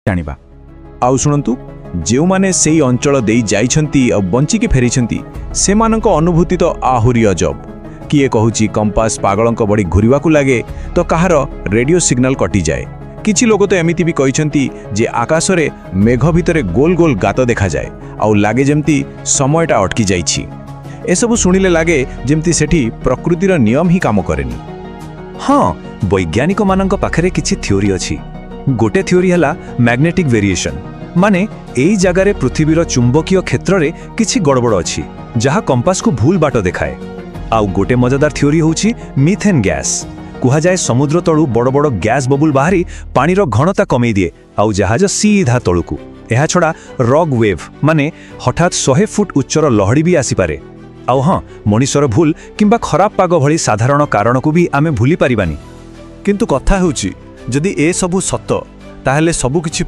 ଜାଣିବା। ଆଉ ଶୁଣନ୍ତୁ, ଯେଉଁମାନେ ସେଇ ଅଞ୍ଚଳ ଦେଇ ଯାଇଛନ୍ତି ଆଉ ବଞ୍ଚିକି ଫେରିଛନ୍ତି, ସେମାନଙ୍କ ଅନୁଭୂତି ତ ଆହୁରି ଅଜବ। କିଏ କହୁଛି କମ୍ପାସ ପାଗଳଙ୍କ ଭଳି ଘୂରିବାକୁ ଲାଗେ ତ କାହାର ରେଡିଓ ସିଗ୍ନାଲ କଟିଯାଏ। କିଛି ଲୋକ ତ ଏମିତି ବି କହିଛନ୍ତି ଯେ ଆକାଶରେ ମେଘ ଭିତରେ ଗୋଲ ଗୋଲ ଗାତ ଦେଖାଯାଏ ଆଉ ଲାଗେ ଯେମିତି ସମୟଟା ଅଟକି ଯାଇଛି। ଏସବୁ ଶୁଣିଲେ ଲାଗେ ଯେମିତି ସେଠି ପ୍ରକୃତିର ନିୟମ ହିଁ କାମ କରେନି। ହଁ, ବୈଜ୍ଞାନିକମାନଙ୍କ ପାଖରେ କିଛି ଥିଓରି ଅଛି। ଗୋଟେ ଥିଓରି ହେଲା ମ୍ୟାଗ୍ନେଟିକ୍ ଭେରିଏସନ୍, ମାନେ ଏଇ ଜାଗାରେ ପୃଥିବୀର ଚୁମ୍ବକୀୟ କ୍ଷେତ୍ରରେ କିଛି ଗଡ଼ବଡ଼ ଅଛି, ଯାହା କମ୍ପାସକୁ ଭୁଲ ବାଟ ଦେଖାଏ। ଆଉ ଗୋଟେ ମଜାଦାର ଥିଓରି ହେଉଛି ମିଥେନ୍ ଗ୍ୟାସ୍। କୁହାଯାଏ ସମୁଦ୍ର ତଳୁ ବଡ଼ ବଡ଼ ଗ୍ୟାସ୍ ବବୁଲ ବାହାରି ପାଣିର ଘନତା କମେଇ ଦିଏ ଆଉ ଜାହାଜ ସିଧା ତଳକୁ। ଏହାଛଡ଼ା ରକ୍ ୱେଭ୍, ମାନେ ହଠାତ୍ 100 ଫୁଟ ଉଚ୍ଚର ଲହଡ଼ି ବି ଆସିପାରେ। ଆଉ ହଁ, ମଣିଷର ଭୁଲ କିମ୍ବା ଖରାପ ପାଗ ଭଳି ସାଧାରଣ କାରଣକୁ ବି ଆମେ ଭୁଲି ପାରିବାନି। କିନ୍ତୁ କଥା ହେଉଛି, ଯଦି ଏସବୁ ସତ, ତାହେଲେ ସବୁକିଛି